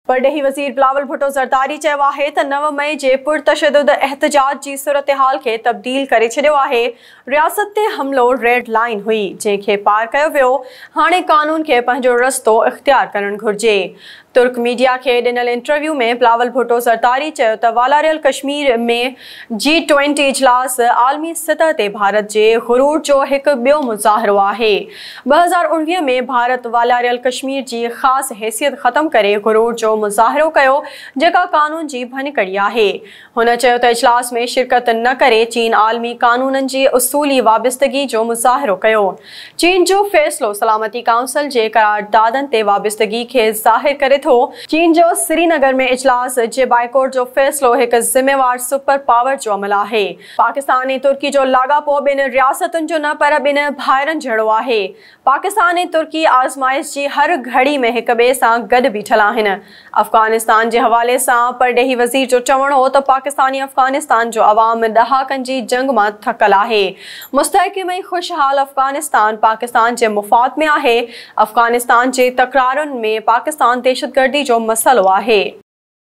پرڏيهي وزير بلاول ڀٽو زرداري چيو آهي ته 9 مئي جي پرتشدد احتجاج جي صورتحال کي تبديل ڪري ڇڏيو آهي، رياست تي حملو ريڊ لائين هئي، جنهن کي پار ڪيو ويو، هاڻي قانون کي پنهنجو رستو اختيار ڪرڻ گهرجي. ترڪ ميڊيا کي ڏنل انٽرويو ۾ بلاول ڀٽو زرداري چيو ته والاريل ڪشمير ۾ جي ٽوئنٽي اجلاس عالمي سطح تي ڀارت جي غرور جو هڪ ٻيو مظاهرو آهي. 2019 ۾ ڀارت والاريل ڪشمير جي خاص حيثيت ختم ڪري غرور جو مظاهرو ڪيو جيڪا قانون جي ڀڃڪڙي آهي. هن چيو ته اجلاس ۾ شرڪت نه ڪري چين عالمي قانونن جي اصولي وابستگي جو مظاهرو ڪيو. چين جو فيصلو سلامتي ڪائونسل جي قراردادن تي وابستگي کي ظاهر ڪري ٿو. چين جو سرينگر ۾ اجلاس جي بائيڪاٽ جو فيصلو هڪ ذميوار سپر پاور جو عمل آهي. پاڪستان ۽ ترڪي جو لاڳاپو ٻن رياستن جو نه پر ٻن ڀائرن جهڙو آهي. پاڪستان ۽ ترڪي آزمائش جي هر گهڙي ۾ هڪ ٻئي سان گڏ بيٺل آهن. افغانستان جي حوالي سان پرڏيهي وزير جو چوڻ هو ته پاڪستان ۽ افغانستان جو عوام ڏهاڪن جي جنگ مان ٿڪل آهي. مستحڪم ۽ خوشحال افغانستان پاڪستان جي مفاد ۾ آهي. افغانستان جي تڪرارن ۾ پاڪستان دهشتگردي جو مسئلو آهي.